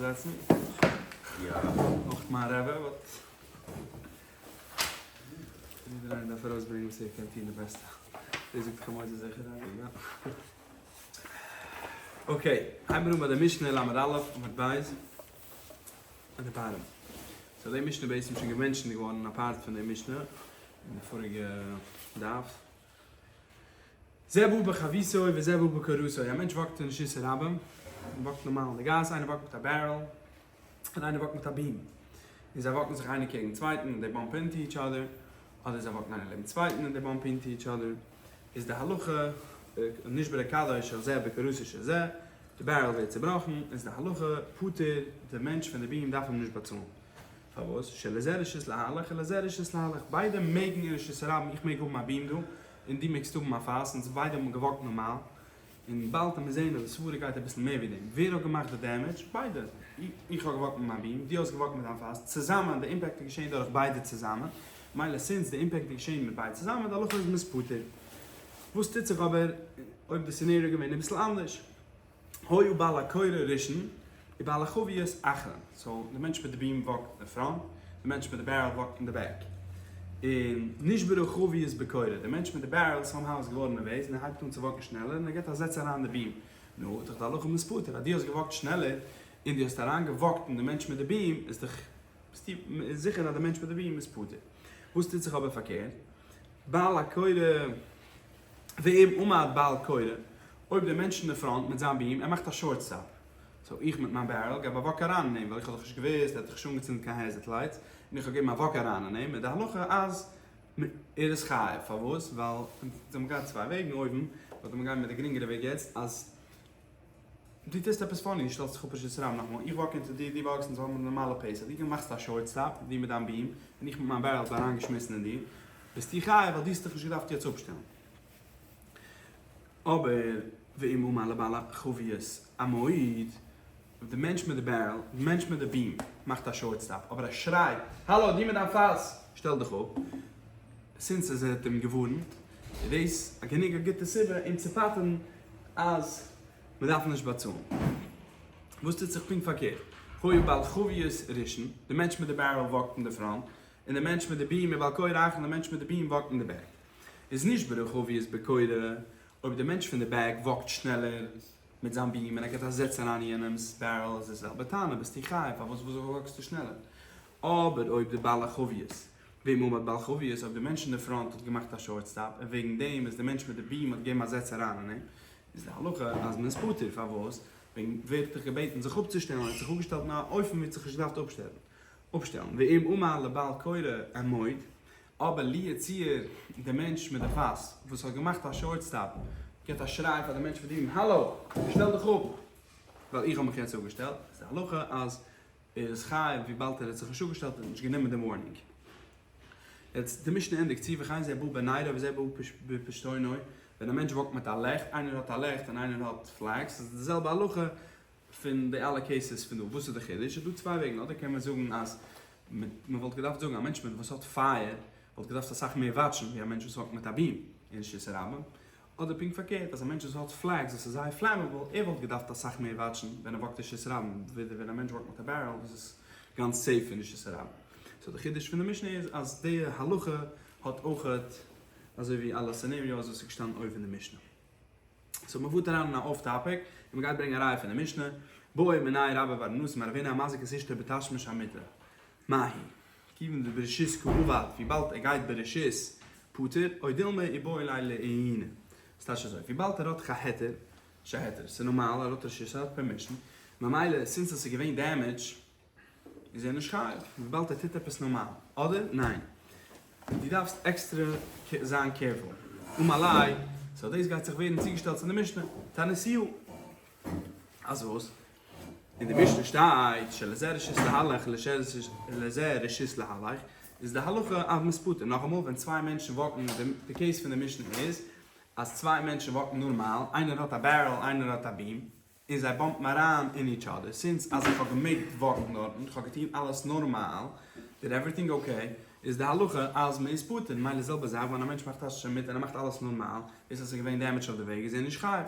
זעצן. יא. אויך מיין רבי but יעדער איינער דארף ארויסברענגען וואס ער קען טון די בעסטע. דאס זאגט חמוזה זיכער יא. Okay, הייבן מיר אן ביי די משנה ל' א' עמוד ב' און די bottom. So די משנה בעצם שוין גע mention ט געווארן א part פון די משנה אין די פאריגע דף. זה בא בחביתו וזה בא בקורתו, א מענטש walk ט אין רשות הרבים, מען walk ט נארמאל אין די גאס, איינער walk ט מיט א barrel, און איינער walk ט מיט א beam, און זיי walk ן זיך איינער קעגן צווייטן און they bump into each other, אדער זיי walk ן איינער לעבן צווייטן און they bump into each other, איז די הלכה, נשברה כדו של זה בקורתו של זה, די barrel ווערט צובראכן, איז די הלכה, פטור, די מענטש פון די beam דארף אים נישט באצאלן. פארוואס? שלזה רשות להלך ולזה רשות להלך, ביידע מעגן אין רשות הרבים, איך מעג האבן א beam דא, און דו מעגסט האבן א פאס, אונז ביידע האבן גע walk ט נארמאל, און באלד וועט מען זען אז די סברה גייט אביסל מער ווי דעם, ווער האט געמאכט די damage? ביידע, איך האב גע walk ט מיט מיין beam, דו האסט גע walk ט מיט דיין פאס, צוזאמען, די impact איז געשען דורך ביידע צוזאמען, מילא since די impact איז געשען מיט ביידע צוזאמען, די הלכה איז מ'איז פטור. וואס טוט זיך אבער אויב די scenario איז געווען אביסל אנדערש? היה בעל הקורה ראשון ובעל החבית אחרון, so די מענטש מיט די beam walk ט אין front, די מענטש מיט די barrel walk ט אין די back, און נשברה חבית בקורה, די מענטש מיט די barrel somehow איז געווארן נערוועז און ער הייבט אן צו walk ן שנעלער און ער געבט א זעץ אריין די beam, נו, איז דאך די הלכה מ'איז פטור, אז דו האסט גע walk ט שנעלער און דו האסט אריין גע walk ט אין די מענטש מיט די beam איז דאך ביסטו זיכער אז די מענטש מיט די beam איז פטור. וואס טוט זיך אבער פארקערט? בעל הקורה ואם עמד בעל קורה, אויב דער מענטש אין די front מיט זיין beam, ער מאכט א short stop, so איך מיט מיין barrel געב א walk אריין אין אים, ווייל איך האב דאך נישט געוואוסט, ער האט דאך נישט אנגעצינדן קיין hazard lights, און איך האב געגעבן א walk אריין אין אים, איז די הלכה אז ער איז חייב, פארוואס? ווייל אונז האבן געהאט צוויי וועגן אויבן, but מיר גייען מיט די גרינגערע וועג יעצט, אז דו טוסט עפעס funny, דו שטעלסט זיך אפ רשות הרבים נאכאמאל, איך walk אונטער דיר, דו walk סט, אונז האבן א נארמאלע pace, אז דו מאכסט א short stop, דו מיט דיין beam, און איך מיט מיין barrel האב אריינגעשמיסן אין דיר, ביסטו חייב ווייל דו האסט דיך נישט געדארפט יעצט אפשטעלן. אבער ואם אמר לבעל החבית עמוד, די מענטש מיט די barrel, די מענטש מיט די beam מאכט א short stop, אבער ער שרייט, האלא דו מיט דיין פאס, שטעל דיך אפ, since אז ער האט אים געווארנט, איז דאס א גענוג א גוטע סיבה אים צו פטר'ן אז מען דארף נישט באצאלן. וואס טוט זיך פונקט פארקערט? היה בעל חבית ראשון, די מענטש מיט די barrel walk ט אין די front, און די מענטש מיט די beam ובעל קורה אחרון, די מענטש מיט די beam walk ט אין די back. איז נשברה חבית בקורה, אויב די מענטש פון די back walk ט שנעלער מיט זיין beam און ער געט א זעץ אריין אין יענעמס barrel איז די זעלבע טענה ביסטו חייב פארוואס וואס walk סטו שנעלער? אבער אויב די בעל החבית ואם עמד בעל חבית אויב די מענטש אין די front האט געמאכט א short stop און וועגן דעם איז די מענטש מיט די beam האט געגעבן א זעץ אריין אין אים איז די הלכה אז מען איז פטור פארוואס? וועגן ווער האט דיך געבעטן זיך אפצושטעלן ער האט זיך אפגעשטעלט אין א אופן ווי ער האט זיך נישט געדארפט אפשטעלן אפשטעלן ואם אמר לבעל קורה עמוד אבער לו יצוייר די מענטש מיט די פאס וואס האט געמאכט א short stop גיבט א שריי פאר די מענטש מיט די beam האלא שטעל דיך אפ ווייל איך האב מיך יעצט אפגעשטעלט איז די הלכה אז ער איז חייב וויבאלד ער האט זיך נישט אפגעשטעלט און נישט גענומען דעם warning. יעצט די משנה ענדיגט צו וכן זה בא בנירו וזה בא בפשתונו ווען א מענטש walk ט מיט א לעכט איינער האט א לעכט און איינער האט flags איז די זעלבע הלכה פון די אלע cases פון דא, וואס איז די חידוש? איז דא צוויי וועגן, אדער קען מען זאגן אז מען וואלט געדארפט זאגן א מענטש מיט וואס האט פייער וואלט געדארפט אסאך מער watch ן ווי א מענטש וואס walk ט מיט א beam אין רשות הרבים, אדער פונקט פארקערט אז א מענטש וואס האט flags וואס איז זייער flammable ער וואלט געדארפט אסאך מער watch ן ווען ער walk ט אין רשות הרבים, ווידער ווען א מענטש walk ט מיט א barrel וואס איז גאנץ safe אין רשות הרבים. so די חידוש פון די משנה איז אז די הלכה האט אויכעט אזוי ווי אלע scenarios וואס איז געשטאנען אויבן אין די משנה. so מען פארט אריין אין א off topic, און מען גייט ברענגען א ראיה פון די משנה, בעו מיניה רבה בר נתן מרב הונא המזיק את אשתו בתשמיש המיטה, מהו? כיוון דברשות קא עביד, וויבאלד ער גייט ברשות פטור, או דילמא איבעי ליה לעיוני. ס'טייטש אזוי, וויבאלד ער האט היתר, שהיתר, ס'איז נארמאל, ער האט רשות, ער האט permission, ממילא since עס איז געווען damage, איז ער נישט חייב, וויבאלד ער טוט עפעס נארמאל, אדער ניין? דו דארפסט עקסטרע זיין careful. אמר ליה, so דאס גייט זיך ווערן צוגעשטעלט צו די משנה, תניתוה. אז וואס? אין די משנה שטייט שלזה רשות להלך ולזה רשות להלך, איז די הלכה אז מ'איז פטור. נאכאמאל, ווען צוויי מענטשן walk ן, די case פון די משנה איז אז צוויי מענטשן walk ן נארמאל, איינער האט א barrel איינער האט א beam, און זיי bump ן אריין אין each other, since אז איך האב געמעגט walk ן דארטן, איך האב געטון אלעס נארמאל, did everything okay, איז די הלכה אז מען איז פטור, ממילא די זעלבע זאך ווען א מענטש מאכט תשמיש המיטה און ער מאכט אלעס נארמאל, איז אז ס'איז געווען damage אויף די וועג איז ער נישט חייב.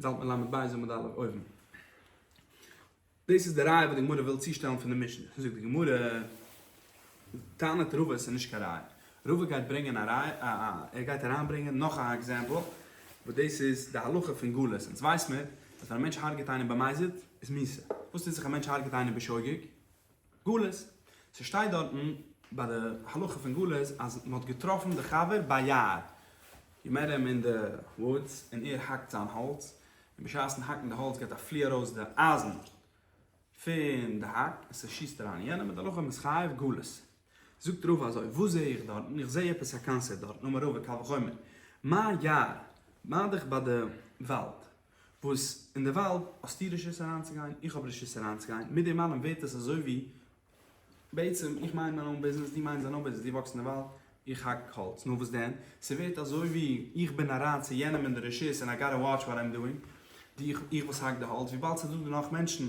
אונז האלט מיר ל' ב' עמוד א' אויבן. דאס איז די ראיה וואס די גמרא וויל צושטעלן פון די משנה. זאגט די גמרא, טענה'ט רבא עס איז נישט קיין ראיה. רבא גייט ברענגען א ראיה, ער גייט אריינברענגען נאך א example, וואס דאס איז די הלכה פון גלות. אונז ווייס מיר אז ווען א מענטש הרג'עט איינעם במזיד איז מיתה. וואס טוט זיך א מענטש הרג'עט איינעם בשוגג? גלות. ס'שטייט דארטן ביי די הלכה פון גלות אז מ'האט געטראפן די חבר ביער. You met him in the woods און ער האקט זיין האלץ, און בשעת'ן האקן די האלץ געט א פלי ארויס די אייזן פון די האק און ס'שיסט אריין אין יענעם, מיט די הלכה מ'איז חייב גלות. זאגט רבא אזוי, וואס זעה איך דארטן? איך זעה עפעס א קאנסעפט דארטן, אמר רבא קל וחומר, מה יער, מה דאך ביי די וואלד, וואס אין די וואלד האסטו רשות אריינצוגיין, איך האב רשות אריינצוגיין, מיט דעם אלעם ווערט עס אזוי ווי בעצם איך מיין מיין own business, דו מיינסט דיין own business, דו וואקסט אין די וואלד, איך האק האלץ, נו וואס דען? ס'ווערט אזוי ווי איך בין אריין צו יענעם אין די רשות און I gotta watch what I'm doing, די איך איך וואס האק די האלץ, וויבאלד ס'איז דא דא נאך מענטשן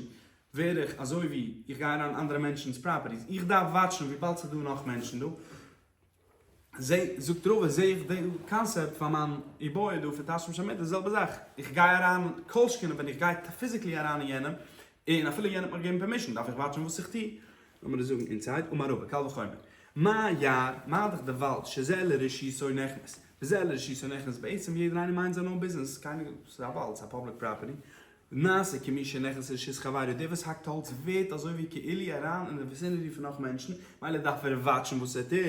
ווער איך אזוי ווי איך גיי אריין אנדערע מענטשנ'ס properties, איך דארף וואטשן וויבאלד ס'איז דא נאך מענטשן דא. זע, זאגט רבא, זע איך די קאנסעפט פאר מיין איבעיא דא פון תשמיש המיטה, די זעלבע זאך, איך גיי אריין כל שכן ווען איך גיי physically אריין אין יענעם, און אפילו יענער האט מיך געגעבן permission, דארף איך וואטשן וואס איך טו. לאמיר דאס זאגן inside, אמר רבא, קל וחומר, מה יער, מה דאך די וואלד, שזה לרשותו נכנס, וזה לרשותו נכנס, בעצם יעדער איינער מיינט זיין own business, קיינער, ס'איז א וואלד, ס'איז א public property, נעשה כמי שנכנס לרשות חברו, דער וואס האקט האלץ ווערט אזוי ווי כאילו אריין אין די vicinity פון נאך מענטשן, מילא דארף ער וואטשן וואס ער טוט,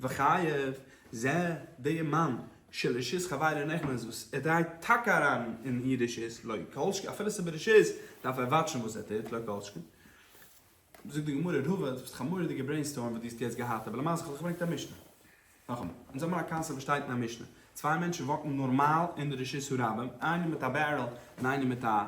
וחייב, זה, דער מאן, שלרשות חברו נכנס וואס ער דרייט טאקע אריין אין איר רשות, לא כל שכן, אפילו ס'איז ברשות, דארף ער וואטשן וואס ער טוט, לא כל שכן. זאגט די גמרא, רבא, דו ביסט דאך א מורא'דיגע brainstorm וואס דו האסט יעצט געהאט, אבער למעשה האב איך געברענגט א משנה. נאכאמאל, אונז האבן א קאנסעפט וואס שטייט אין א משנה, צוויי מענטשן וואקן נארמאל אין די רשות הרבים, איינער מיט א barrel און איינער מיט א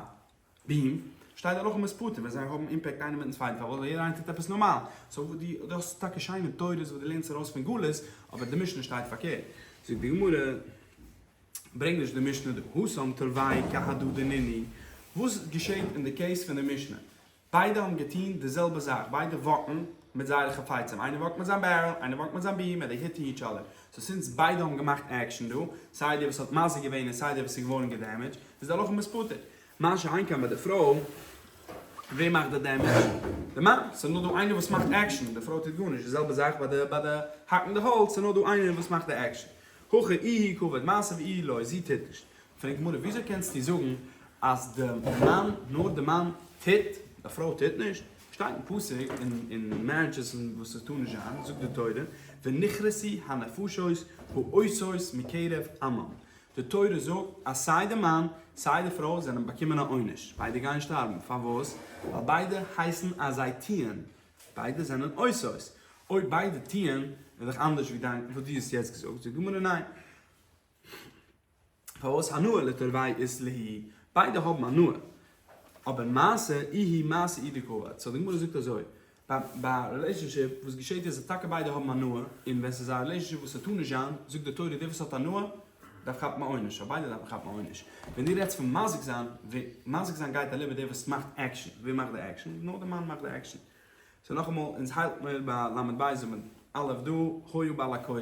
beam, שטייט די הלכה מ'איז פטור ווען זיי האבן impact איינער מיטן צווייטן, פארוואס? ווייל יעדער איינער טוט עפעס נארמאל. so דו האסט טאקע שיינע תורות וואס דו לערנסט ארויס פון גלות, אבער די משנה שטייט פארקערט. זאגט די גמרא, ברענג נישט די משנה דא, התם תרוייהו כהדדי נינהו, וואס געשעט אין די case פון די משנה? ביידע האבן געטון די זעלבע זאך, ביידע וואקן מיט זייערע חפצים, איינער וואקט מיט זיין barrel, איינער וואקט מיט זיין beam, and they hit each other, so since ביידע האבן געמאכט action דא, סיי דער וואס האט מזיק געווען און סיי דער וואס איז געווארן געדעמעדזשט, איז די הלכה מ'איז פטור. מה שאין כן ביי די פרוי, ווער מאכט די damage? די מאן, ס'איז נאר דא איינער וואס מאכט action, די פרוי טוט גארנישט, די זעלבע זאך ביי די ביי די האקן די האלץ, ס'איז נאר דא איינער וואס מאכט די action. הכא איהו קעביד מעשה ואיהי לא, זי טוט נישט. פרעגט די גמרא, וויאזוי קענסטו זאגן אז די מאן, נאר די מאן טוט, די פרוי טוט נישט? שטייט אין פסוק אין marriages וואס עס טאר נישט זיין, זאגט די תורה, ונכרתו הנפשות העושות מקרב עמם, די תורה זאגט אז סיי די מאן סיי די פרוי זענען באקומען א עונש, ביידע גייען שטארבן, פארוואס? ווייל ביידע הייסן אז זיי טוען, ביידע זענען עושות, אויב ביידע טוען איז דאך אנדערש ווי דיין וואס דו האסט יעצט געזאגט, זאגט די גמרא ניין. פארוואס הנאה לתרוייהו אית להו? ביידע האבן הנאה, אבער מעשה איהי מעשה איהו דקעביד. so די גמרא זאגט אזוי, ביי א relationship וואס געשעט איז אז טאקע ביידע האבן הנאה, און ווען ס'איז א relationship וואס ס'טאר נישט זיין, זאגט די תורה דער וואס האט הנאה דארף כאפן א עונש, אבער ביידע דארפן כאפן א עונש. ווען דו רעדסט פון מזיק זיין, מזיק זיין גייט אליבער דער וואס מאכט action, ווער מאכט די action? נאר די מאן מאכט די action. so נאכאמאל, אונז האלט מיר ביי ל' בית עמוד א' דא, היה בעל הקורה.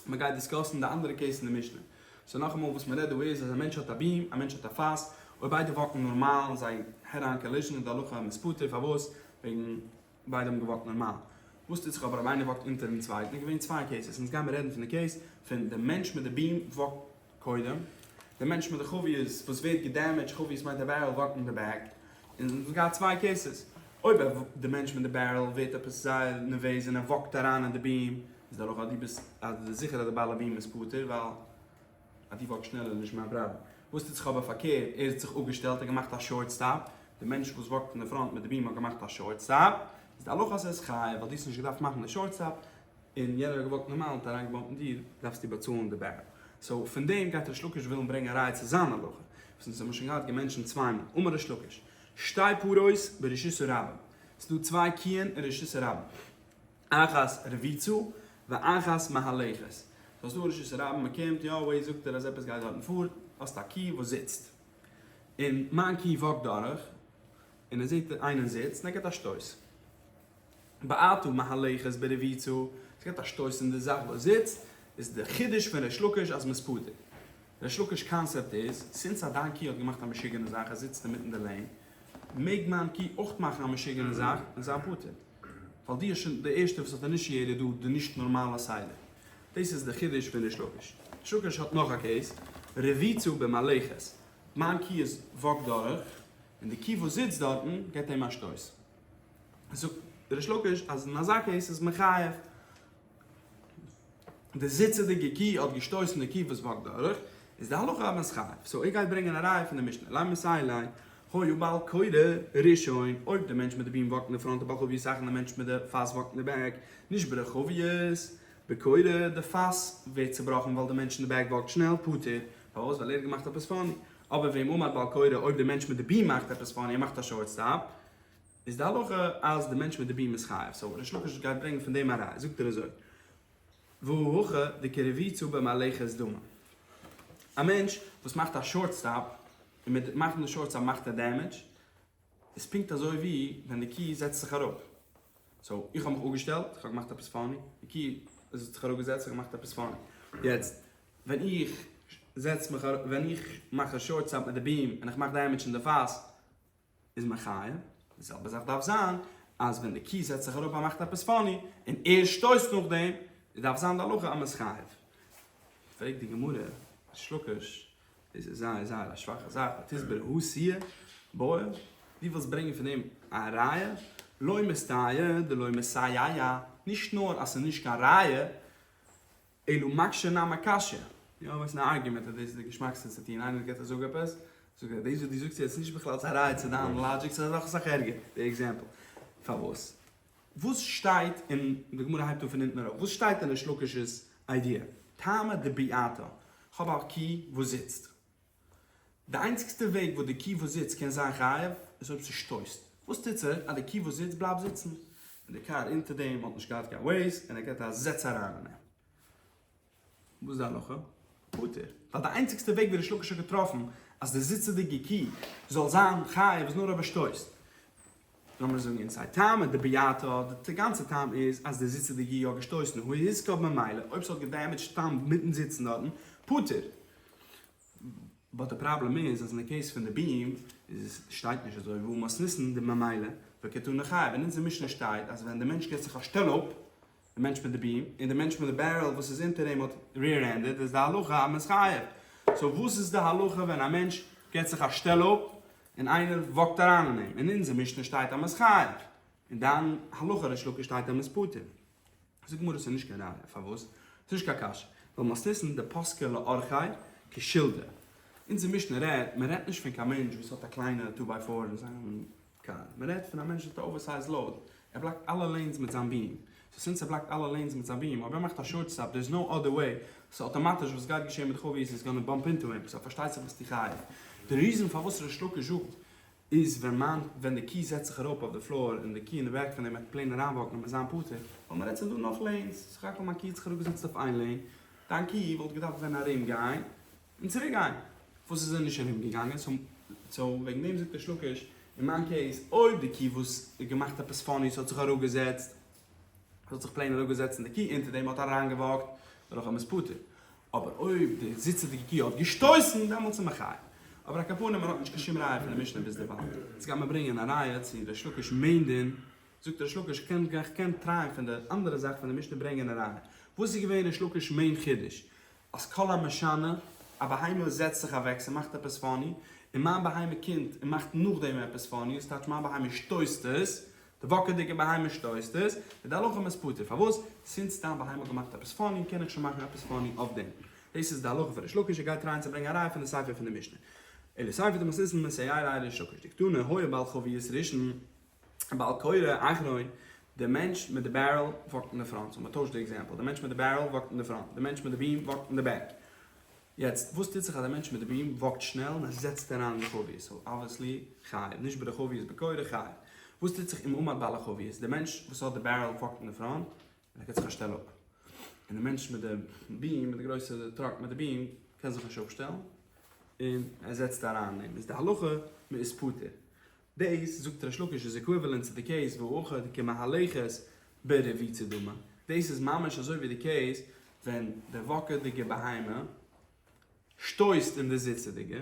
מען גייט דיסקאסן די אנדערע case אין די משנה. so נאכאמאל וואס מען רעדט דא איז אז א מענטש האט א beam, א מענטש האט א פאס, אויב ביידע וואקן נארמאל און זיי head on collision איז די הלכה מ'איז פטור, פארוואס? וועגן ביידע האבן געוואקט נארמאל. וואס טוט זיך אבער אויב איינער וואקט אונטערן צווייטן? איז געווען צוויי cases, אונז גיימער רעדן פון די case פון די מענטש מיט די beam וואקט קודם, די מענטש מיט די חביות וואס ווערט געדעמעדזשט, חביות מיינט א barrel וואקט אין די back, און אונז געהאט צוויי cases, אויב די מענטש מיט די barrel ווערט עפעס זייער נערוועז און ער וואקט אריין אין די beam, איז די הלכה אז דו ביסט אז די זיכער אז די בעל ה beam איז פטור ווייל אז דו וואקסט שנעלער איז נישט מיין פראבלעם. וואס טוט זיך אבער פארקערט ער האט זיך אפגעשטעלט ער האט געמאכט א short stop, די מענטש וואס וואקט אין די front מיט די beam האט געמאכט א short stop, איז די הלכה אז ער איז חייב ווייל דו האסט נישט געדארפט מאכן די short stop, און יענער האט געוואקט נארמאל און האט אריינגעבאמפט אין דיר, דארפסטו באצאלן די barrel. so פון דעם גייט ריש לקיש ווילן ברענגען א ראיה צו זיין הלכה, וואס אונז האבן שוין געהאט געמענטשענט צוויי מאל, אמר ריש לקיש, שתי פרות ברשות הרבים, ס'איז דא צוויי קיען אין רשות הרבים, אחת רבוצה ואחת מהלכת, so ס'איז דא רשות הרבים, מ'קומט, יא וועי זאגט ער אז עפעס גייט דארטן פאר, האסט א קי וואס זיצט, און מיין קי וואקט דורך, און ער זעט איינער זיצט, און ער געבט א שטויס. בעטה מהלכת ברבוצה, עס געבט א שטויס אין די זאך וואס זיצט, איז די חידוש פון ריש לקיש אז מ'איז פטור. ריש לקיש קאנסעפט איז, since א דיין קי האט געמאכט א משוגענע זאך, ער זיצט אינמיטן די lane. מעג מיין קי אויך מאכן א משוגענע זאך און זיין פטור. ווייל דו האסט שוין די ערשטע וואס האט initiated דא די נישט נארמאלע סדר. דאס איז די חידוש פון ריש לקיש. ריש לקיש האט נאך א case, רביצה במהלכת. מיין קי איז walk ט דורך, און די קי וואס זיצט דארטן געבט אים א שטויס. זאגט ריש לקיש אז אין אזא case איז מען חייב. די זיצעדיגע קי האט געשטויסן די קי וואס walk ט דורך, איז די הלכה אז מען איז חייב. so ער גייט ברענגען א ראיה פון די משנה. לימא ליה היה בעל קורה ראשון, אויב די מענטש מיט די beam walk ט אין די front ובעל חבית אחרון די מענטש מיט די פאס walk ט אין די back, נשברה חבית בקורה, די פאס ווערט צובראכן ווייל די מענטש אין די back walk ט שנעל, פטור, פארוואס? ווייל ער האט געמאכט עפעס funny. אבער ואם עמד בעל קורה, אויב די מענטש מיט די beam מאכט עפעס funny, ער מאכט א short stop, איז די הלכה אז די מענטש מיט די beam איז חייב, so ריש לקיש גייט ברענגען פון דעם א ראיה, זאגט ער אזוי, והא הכא דכרביצה במהלכת דמי, א מענטש וואס מאכט א short stop, און מיט מאכן די short stop מאכט ער damage, איז פונקט אזוי ווי ווען די קי זעצט זיך אראפ, so איך האב מיך אפגעשטעלט, איך האב געמאכט עפעס funny, די קי האט זיך אראפגעזעצט, איך האב געמאכט עפעס funny, יעצט ווען איך זעץ מיך אראפ, ווען איך מאך א short stop מיט די beam און איך מאך damage אין די פאס, איז מען חייב, די זעלבע זאך דארף זיין אז ווען די קי זעצט זיך אראפ און מאכט עפעס funny און ער שטויסט נאכדעם, דארף זיין די הלכה אז מען איז חייב. פרעגט די גמרא, ריש לקיש, דאס איז זייער זייער א שוואכע זאך, ותסברא הא תהיה בעי, דו ווילסט ברענגען פון דעם א ראיה, לא מסתיי דלא מסייע, נישט נאר אז ס'איז נישט קיין ראיה, אלא מקשה נמי קשיא. יא, וואס איז א argument אז דאס איז די געשמאקסטע צו טון, איינער געבט א זאג עפעס, זאגט ער, דאס וואס דו זאגסט יעצט איז נישט בכלל א ראיה צו דיין logic, ס'איז נאך אסאך ערגער, די example. פארוואס? וואס שטייט אין, די גמרא הייבט אן פון אונטן ארויף, וואס שטייט אין ריש לקיש'ס idea? טעמא דביעתא, כ'האב א קי וואס זיצט. די איינציגסטע וועג וואס די קי וואס זיצט קען זיין חייב איז אויב ס'שטויסט. וואס טוט זיך אז די קי וואס זיצט בלייבט זיצן און די קאר אונטער דעם האט נישט געהאט קיין Waze און ער געט א זעץ אריין אין אים? וואס איז די הלכה? פטור. ווייל די איינציגסטע וועג ווי ריש לקיש האט געטראפן אז די זיצעדיגע קי זאל זיין חייב איז נאר אויב ער שטויסט. לאמיר זאגן inside טעמא דביעתא, די גאנצע טעם איז אז די זיצעדיגע קי האט געשטויסן, הא הזיקה ממילא אויב ס'האט גע damage ט סתם מיטן זיצן דארטן, פטור. but די פראבלעם איז אז אין די case פון די beam איז עס שטייט נישט אזוי והא מתניתין דממילא וקתני חייב, אין אונזער משנה שטייט אז ווען די מענטש געט זיך א שטעל אפ, די מענטש מיט די beam, און די מענטש מיט די barrel וואס איז אונטער אים האט rear-ended איז די הלכה אז מען איז חייב. so וואס איז די הלכה ווען א מענטש געט זיך א שטעל אפ און איינער walk ט אריין אין אים? אין אונזער משנה שטייט אז מען איז חייב, אין דיין הלכה ריש לקיש שטייט אז מען איז פטור. זאגט גמרא ס'איז נישט קיין ראיה, פארוואס? ס'איז נישט קיין קשיא, ווייל מתניתין דפסקה לאורחיה כשלדא. אונזער משנה רעדט, מען רעדט נישט פון קיין מענטש וואס האט א קליינע two by four אין זיין קאר, מען רעדט פון א מענטש וואס האט א oversize load, ער block ט אלע lanes מיט זיין beam, so since ער block ט אלע lanes מיט זיין beam, אויב ער מאכט א short stop, there is no other way, ס'איז אטאמאטיש וואס גייט געשען מיט חבית איז gonna bump into him, so פארשטייט זיך ביסטו חייב. די reason פארוואס ריש לקיש זאגט איז ווען מיין ווען די קי זעצט זיך אראפ אויף די floor און די קי אין די back פון דעם וועט plain אריינ walk ן און זיין פטור, ווייל מען רעדט ס'איז דא נאך lanes, סך הכל מיין קי האט זיך אראפגעזעצט אויף איין lane, דיין קי וואלט געדארפט ווען ארום גיין און צוריק גיין, וואס איז ער נישט ארום געגאנגען, so וועגן דעם זאגט ריש לקיש אין מיין case אויב די קי וואס האט געמאכט עפעס funny ס'האט זיך אראפגעזעצט, ס'האט זיך plain אראפגעזעצט און די קי אונטער דעם האט אריינגע walk ט, דערנאך איז מען פטור. אבער אויב די זיצעדיגע קי האט געשטויסן, דעמאלטס איז מען חייב. אבער על כל פנים מען האט נישט קיין שום ראיה פון די משנה ביז דערווייל. יעצט גייט מען ברענגען א ראיה צו ריש לקיש main דין. זאגט ריש לקיש כ'קען כ'קען try ען פון די אנדערע זאך פון די משנה ברענגען א ראיה. וואס איז געווען ריש לקיש main חידוש? אז כל המשנה, א בהמה זעצט זיך אוועק ס'מאכט עפעס funny, און מיין בהמה קומט און מאכט נאכדעם עפעס funny, דאס טייטש מיין בהמה שטויסט עס, די walk עדיגע בהמה שטויסט עס, איז די הלכה מ'איז פטור. פארוואס? since דיין בהמה האט געמאכט עפעס funny, קען איך שוין מאכן עפעס funny אויף דעם. דאס איז די הלכה פון ריש לקיש, ער גייט try ען צו ברענגען א ראיה פון די סיפא פון די משנה. אלא סיפא דמתניתין מסייע ליה ריש לקיש דקתני היה בעל חבית ראשון בעל קורה אחרון, די מענטש מיט די barrel walk ט אין די front, so מ'טוישט די example, די מענטש מיט די barrel walk ט אין די front, די מענטש מיט די beam walk ט אין די back. יעצט וואס טוט זיך אז די מענטש מיט די beam walk ט שנעל און ער זעצט אריין אין די חבית, so obviously חייב, נשברה חבית בקורה חייב. וואס טוט זיך אם עמד בעל החבית, די מענטש וואס האט די barrel walk ט אין די front און ער געט זיך א שטעל אפ, און די מענטש מיט די beam, מיט די גרויסע truck מיט די beam קען זיך נישט אפשטעלן און ער זעצט אריין אין אים, איז די הלכה מען איז פטור. דאס, זאגט ריש לקיש, איז equivalent צו די case והא הכא דכמהלכת ברביצה דמי. דאס איז ממש אזוי ווי די case ווען די walk עדיגע בהמה שטויסט אין די זיצעדיגע.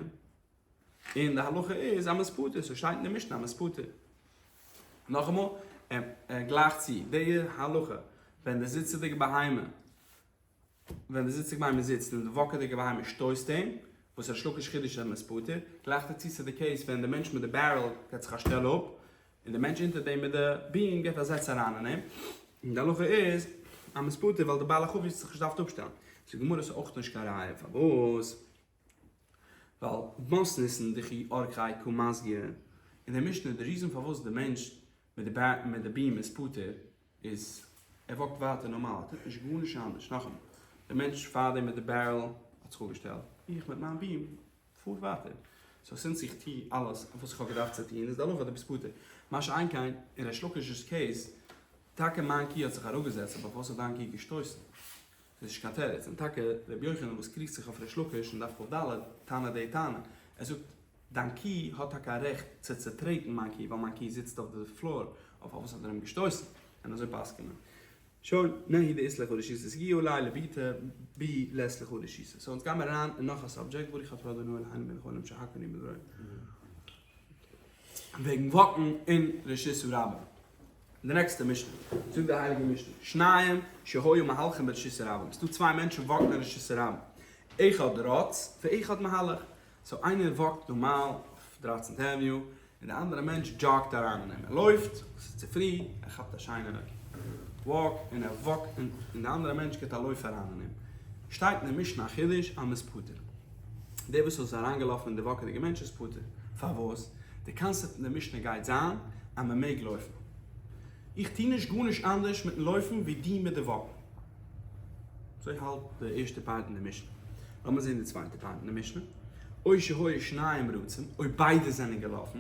און די הלכה איז אז מ'איז פטור, ס'שטייט אין די משנה אז מ'איז פטור. נאכאמאל, ער גלייכט צו די הלכה ווען די זיצעדיגע בהמה, ווען די זיצעדיגע בהמה זיצט און די וואקעדיגע בהמה שטויסט אים, וואס ריש לקיש חידוש'ט אז מ'איז פטור, גלייכט ער צו צו די case ווען די מענטש מיט די barrel געט זיך א שטעל אפ, און די מענטש אונטער דעם מיט די beam געט א זעץ אריין אין אים, און די הלכה איז אז מ'איז פטור ווייל די בעל החבית האט זיך נישט געדארפט אפשטעלן. זאגט די גמרא ס'איז אויך נישט קיין ראיה, פארוואס? ווייל מתניתין דכי אורחיה קא מסגי, אין די משנה די reason פארוואס די מענטש מיט די beam איז פטור איז ער walk ט ווייטער נארמאל ער טוט נישט גארנישט אנדערש, נאכאמאל די מענטש פארדעם מיט די barrel האט זיך אפגעשטעלט, איך מיט מיין beam פאר ווייטער, so since איך טו אלעס וואס איך האב געדארפט צו טון איז די הלכה דו ביסט פטור, מה שאין כן אין ריש לקיש'ס case, טאקע מיין קי האט זיך אראפגעזעצט אבער פארוואס האט דיין קי געשטויסן? ס'איז נישט קיין תירוץ, און טאקע ר' יוחנן וואס קריגט זיך אויף ריש לקיש אין דף כ"ד טענה'ט די טענה, ער זאגט דיין קי האט טאקע א רעכט צו צוטרעטן מיין קי ווייל מיין קי זיצט אויף די floor, אבער פארוואס האט ער אים געשטויסן? און אזוי פסק'נט מען. שוין, נהי דאית לך רשות סגי עלי לביטה בי לית לך רשות. so אונז גיימער אריין אין נאך א subject, ברוך אתה ה' אלהינו מלך העולם שהכל נהיה בדברו. וועגן walk ן אין רשות הרבים. די נעקסטע משנה, זאגט די הייליגע משנה, שניים שהיו מהלכים ברשות הרבים, ס'דא צוויי מענטשן walk ן אין רשות הרבים, אחד רץ ואחד מהלך, so איינער walk ט נארמאל אויף 13 avenue, און די אנדערע מענטש jog ט אריין אין אים, ער לויפט, ס'איז צופרי, ער כאפט א שיינע walk, און ער walk ט, און די אנדערע מענטש גיבט א לויף אריין אין אים. שטייט אין די משנה א חידוש אז מ'איז פטור. דער וואס איז אריינגעלאפן אין די walk עדיגע מענטש איז פטור. פארוואס? די קאנסעפט אין די משנה גייט זיין אז מען מעג לויפן. איך טו נישט גארנישט אנדערש מיטן לויפן ווי דו מיט די walk ן. אזוי האלט די ערשטע part אין די משנה. לאמיר זען די צווייטע part אין די משנה. או שהיו שניהם רצים, אויב ביידע זענען געלאפן,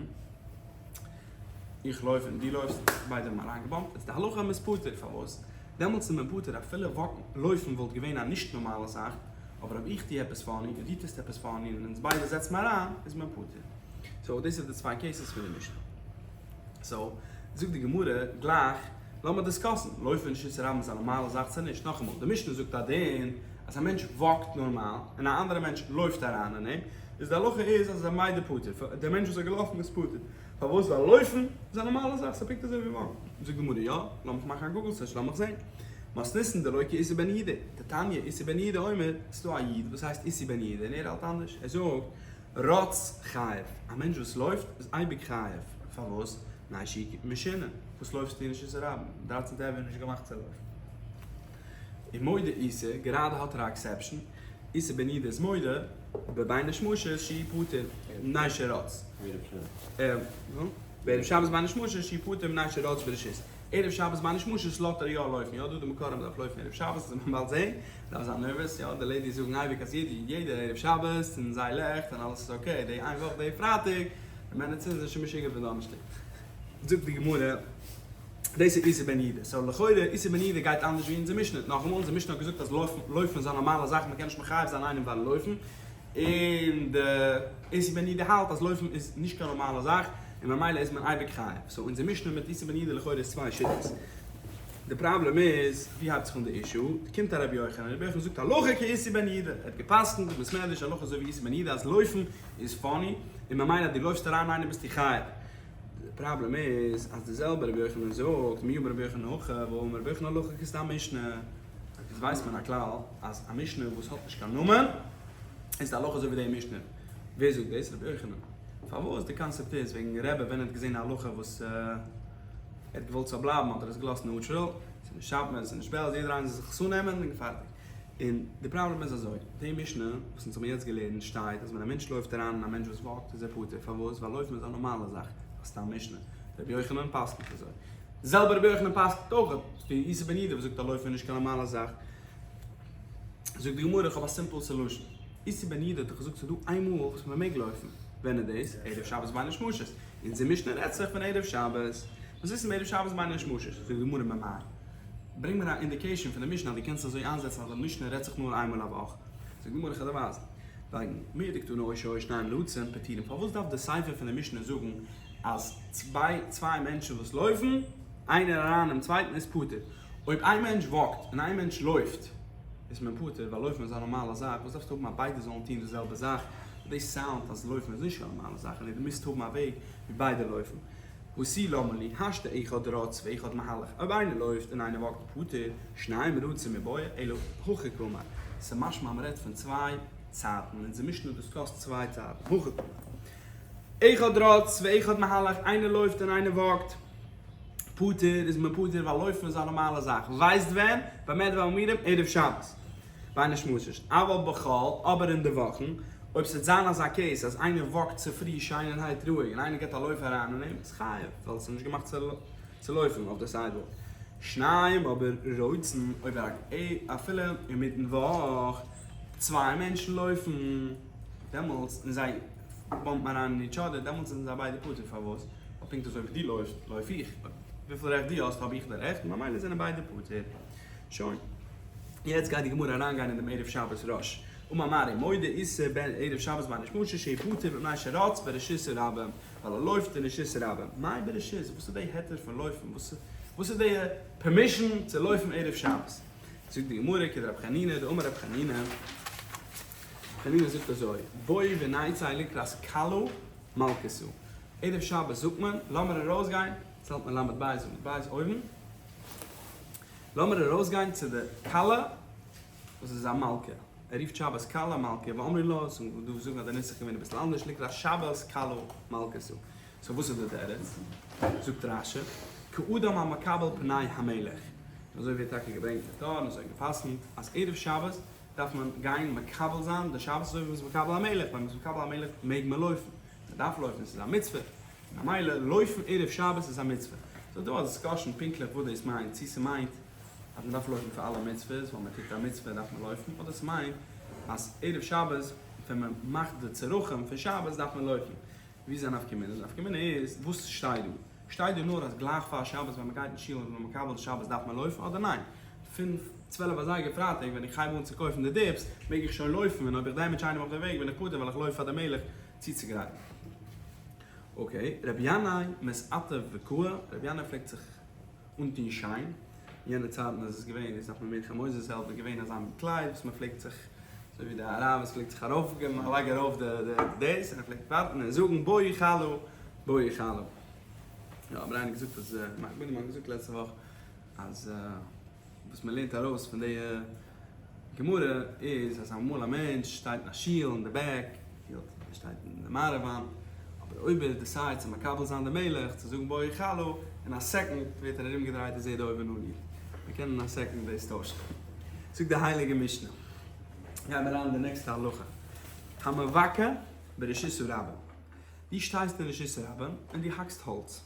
איך לויף און דו לויפסט, ביידע האבן אריינגע bump ט, איז די הלכה אז מען איז פטור. פארוואס? דעמאלטס איז מען פטור אפילו walk ן, לויפן וואלט געווען א נישט נארמאלע זאך, אבער אויב איך טו עפעס funny און דו טוסט עפעס funny און אונז ביידע זעצן מיר אריין, איז מען פטור. so דאס איז די צוויי cases פון די משנה. so זאגט די גמרא גלייך, לאמיר discuss ן, לויפן אין רשות הרבים איז א נארמאלע זאך צו נישט? נאכאמאל, די משנה זאגט א דין אז א מענטש walk ט נארמאל און א אנדערע מענטש לויפט אריין אין אים, איז די הלכה איז אז זיי ביידע פטור, דער מענטש וואס איז געלאפן איז פטור. פארוואס? ווייל לויפן איז א נארמאלע זאך, ס'איז פונקט אזוי ווי walk ן. זאגט די גמרא, יא, לאמיך מאכן א Google search, לאמיך זען. מתניתין דלא כאיסי בן יהודה, דתניא איסי בן יהודה אומר, ס'איז דא א איד וואס הייסט איסי בן יהודה און ער האלט אנדערש, ער זאגט, רץ חייב, א מענטש וואס לויפט איז אייביג חייב, פארוואס? מפני שהוא משונה, וואס לויפסטו אין רשות הרבים? דרייצן טבע איז נישט געמאכט צו לויפן. און מודה איסי, גראדע האט ער א exception, איסי בן יהודה איז מודה, בבין השמשות שהוא פטור, מפני שרץ. בערב שבת בין השמשות שהוא פטור מפני שרץ ברשות. ערב שבת בין השמשות לאזט ער יא לויפן, יא דא די מקור אז מ'דארף לויפן ערב שבת, אזוי מ'וועט באלד זעהן, מ'דארף זיין nervous, יא די ladies זאגן אייביג אז יעדע ערב שבת צינדן זיי לעכט און אלעס איז okay, די איין וואך די פרייטאג, די מענער צינדן זיך שוין משוגע פון דאנערשטאג. זאגט די גמרא, דאס איז איסי בן יהודה, so לכאורה איסי בן יהודה גייט אנדערש ווי אונזער משנה, נאכאמאל אונזער משנה האט געזאגט אז לויפן איז א נארמאלע זאך מ'קען נישט מחייב זיין איינעם פארן לויפן, און די איסי בן יהודה האלט אז לויפן איז נישט קיין נארמאלע זאך און ממילא איז מען אייביג חייב, so אונזער משנה מיט איסי בן יהודה לכאורה איז צוויי שיטות. די פראבלעם איז, ווי הייבט זיך אן די issue? קומט א רבי יוחנן, רבי יוחנן זאגט הלכה כאיסי בן יהודה, ער האט גע'פסק'נט אין בית מדרש הלכה אזוי ווי איסי בן יהודה אז לויפן איז funny, און ממילא אז דו לויפסט אריין איינעם ביסטו חייב. די פראבלעם איז אז די זעלבע רבי יוחנן זאגט, מי אמר רבי יוחנן הכי, והאמר רבי יוחנן הלכה כסתם משנה. איז ווייסט מען א כלל אז א משנה וואס האט נישט קיין נאמען איז די הלכה אזוי ווי די משנה. ווער זאגט דאס? רבי יוחנן. פארוואס? די קאנסעפט איז וועגן רבי ווען ער האט געזען א הלכה וואס ער האט געוואלט ס'זאל בלייבן האט ער עס געלאזט neutral, ס'איז נישט שאפמער ס'איז נישט בעלז יעדער איינער זאל זיך עס אננעמען און פארטיג. און די פראבלעם איז אזוי, די משנה וואס אונז האבן יעצט געלערנט שטייט אז ווען א מענטש לויפט אריין אין א מענטש וואס walk ט איז ער פטור, פארוואס? ווייל לויפן איז א נארמאלע זאך, א סתם משנה. רבי יוחנן פסק'נט אזוי. די זעלבע רבי יוחנן פסק'נט אויך ווי איסי בן יהודה וואס זאגט אז לויפן איז נישט קיין נארמאלע זאך. זאגט די גמרא איך האב א simple solution. איסי בן יהודה האט דאך געזאגט ס'איז דא איין מאל וואס מען מעג לויפן. ווען איז דאס? ערב שבת בין השמשות. אונזער משנה רעדט זיך פון ערב שבת. וואס איז ערב שבת בין השמשות? זאגט די גמרא ממאי. ברענג מיר א indication פון די משנה אז דו קענסט אזוי איינזעצן אז די משנה רעדט זיך נאר איינמאל א וואך. זאגט די גמרא איך וועל דיר ווייזן. וועגן מדקתני או שהיו שניהם רצים פטורין. פארוואס דארף די סיפא פון די משנה זאגן אז צוויי מענטשן וואס לויפן איינער אריין אינעם צווייטן איז פטור? אויב איין מענטש walk ט און איין מענטש לויפט איז מען פטור ווייל לויפן איז א נארמאלע זאך, וואס דארפסטו האבן אז ביידע זאלן טון די זעלבע זאך? דאס sound אז לויפן איז נישט קיין נארמאלע זאך, און דו מוזט האבן א וועג ווי ביידע לויפן. ותו למה לי, השתא אחד רץ ואחד מהלך, אויב איינער לויפט און איינער walk ט פטור, שניים רצים מיבעיא, אלא הכי קאמר, ס'משמע מ'רעדט פון צוויי צייטן, אונזער משנה discuss ט צוויי צייטן, הכי קאמר. אחד רץ ואחד מהלך, איינער לויפט און איינער walk ט, פטור איז מען פטור ווייל לויפן איז א נארמאלע זאך, ווייסט ווען? במה דברים אמורים? ערב שבת. בין השמשות. אבל בחול, אבער אין די וואכן, אויב ס'וועט זיין אזא case אז איינער walk ט צופרי שיינערהייט רואיג און איינער געבט א לויף אריין אין אים, איז חייב, ווייל ס'איז נישט געמאכט צו לויפן אויף די sidewalk. שניים אבער רצין, אויב אפילו אינמיטן וואך צוויי מענטשן לויפן, דעמאלטס, און זיי bump ן אריין אין each other, דעמאלטס זענען זיי ביידע פטור, פארוואס? ווייל פונקט אזוי ווי דו לויפסט, לויף איך, וויפיל רעכט דו האסט האב איך די רעכט, ממילא זענען ביידע פטור. שוין. יעצט גייט די גמרא אריינגיין אין דעם ערב שבת ראש. אמר מר ומודה איתא בין ערב שבת בין השמשות שהוא פטור מפני שרץ ברשות הרבים, ווייל ער לויפט אין רשות הרבים. מאי ברשות? וואס איז די היתר פון לויפן? וואס איז די permission צו לויפן ערב שבת? זאגט די גמרא כדרב חנינא דאמר רב חנינא, רב חנינא זאגט אזוי, בואו ונצא לקראת כלה מלכתא, ערב שבת זאגט מען לאמיר ארויסגיין, יעצט האלט מען ל' בית עמוד בית אויבן, לאמיר ארויסגיין צו די כלה וואס איז א מלכה, ער רופט שבת כלה מלכה, ואמרי לה, און דא זאגן אז די נוסח איז געווען אביסל אנדערש, לקראת שבת כלה מלכתא, so וואס איז די תירוץ? זאגט רש"י, כאדם המקבל פני המלך, און אזוי ווערט טאקע געברענגט אין טור און אזוי גע'פסק'נט אז ערב שבת דארף מען גיין מקבל זיין די שבת אזוי ווי מ'איז מקבל א מלך, ווען מ'איז מקבל א מלך מעג מען לויפן, מ'דארף לויפן, עס איז א מצוה, ממילא לויפן ערב שבת איז א מצוה. ס'איז דא א discussion פונקטליך וואס דאס מיינט, צו ס'מיינט אז מ'דארף לויפן פאר אלע מצוות, ווייל מ'טוט א מצוה דארף מען לויפן, אדער ס'מיינט אז ערב שבת ווען מ'מאכט די צרכים פון שבת דארף מען לויפן. ווי איז א נפקא מינה? די נפקא מינה איז וואס שטייט דא? שטייט דא נאר אז גלייך פאר שבת ווען מ'גייט אין שול און מ'איז מקבל די שבת דארף מען לויפן אדער ניין? פון 12 אזייגער פרייטאג ווען איך הייב אן צו קויפן די dips מעג איך שוין לויפן און אויב איך damage איינעם אויף די וועג בין איך פטור ווייל איך לויף פאר די מלך צוצוגרייטן. okay, רבי ינאי מתעטף וקאי, רבי ינאי פלעגט זיך אנטון שיין, אין יענע צייטן איז עס געווען, דאס דארף מען מער חמוז'ס העלפן, איז געווען אזא מין קלייד וואס מען פלעגט זיך, אזוי ווי די אראבערס פלעגט זיך ארויפגעבן, א לייג ארויף די דאס, און ער פלעגט ווארטן און זאגן בואי כלה, בואי כלה. יא, האט מיר איינער געזאגט אז, מארק בידערמאן האט געזאגט לעצטע וואך אז וואס מען לערנט ארויס פון די גמרא איז אז אמאל א מענטש שטייט אין א שול אין די back, ער שטייט אין די מערב וואנט, אבער אויב ער decide ט צו מקבל זיין די מלך, צו זאגן בואי כלה, אין א second ווערט ער ארומגעדרייט און זעט די אויבן אן איד. מען קען אין א second דאס טוישן. זאגט די הייליגע משנה. גייען מיר אריין אין די נעקסטע הלכה. המבקע ברשות הרבים. דו שטייסט אין רשות הרבים און דו האקסט האלץ.